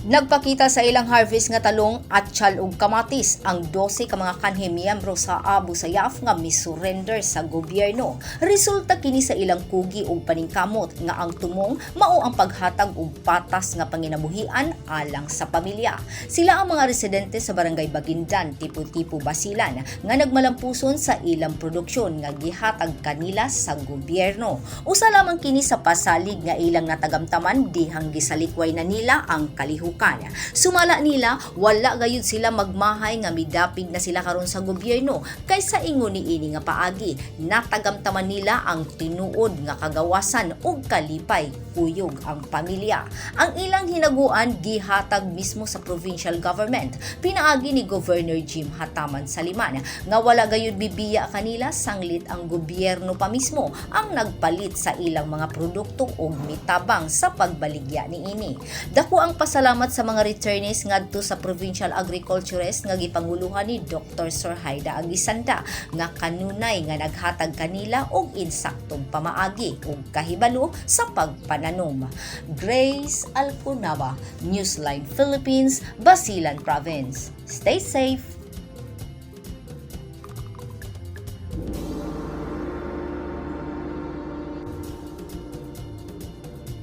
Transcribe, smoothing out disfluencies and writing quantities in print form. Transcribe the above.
Nagpakita sa ilang harvest nga talong, atsal ug kamatis ang 12 ka mga kanhi miyembro sa Abu Sayyaf nga misurrender sa gobyerno. Resulta kini sa ilang kugi ug paningkamot nga ang tumong mao ang paghatag og patas nga panginabuhian alang sa pamilya. Sila ang mga residente sa Barangay Bagindan, Tipo-Tipo, Basilan nga nagmalampuson sa ilang produksyon nga gihatag kanila sa gobyerno. Usa lamang kini sa pasalig nga ilang natagamtaman dihang gisalikway na nila ang kalihukan. Sumala nila, wala gayud sila magmahay nga midapig na sila karon sa gobyerno kaysa ingon niini nga paagi natagamtaman nila ang tinuod nga kagawasan ug kalipay kuyog ang pamilya. Ang ilang hinaguan gihatag mismo sa provincial government pinaagi ni Governor Jim Hataman Saliman nga wala gayud bibiya kanila sanglit ang gobyerno pa mismo ang nagpalit sa ilang mga produkto ug mitabang sa pagbaligya niini. Dako ang pasalamat sa mga returnees ngadto sa Provincial Agriculturist nga gipanguluhan ni Dr. Sorhaida Aguisanda nga kanunay nga naghatag kanila og insaktong pamaagi ug kahibalo sa pagpananom. Grace Alconaba, Newsline Philippines, Basilan Province. Stay safe.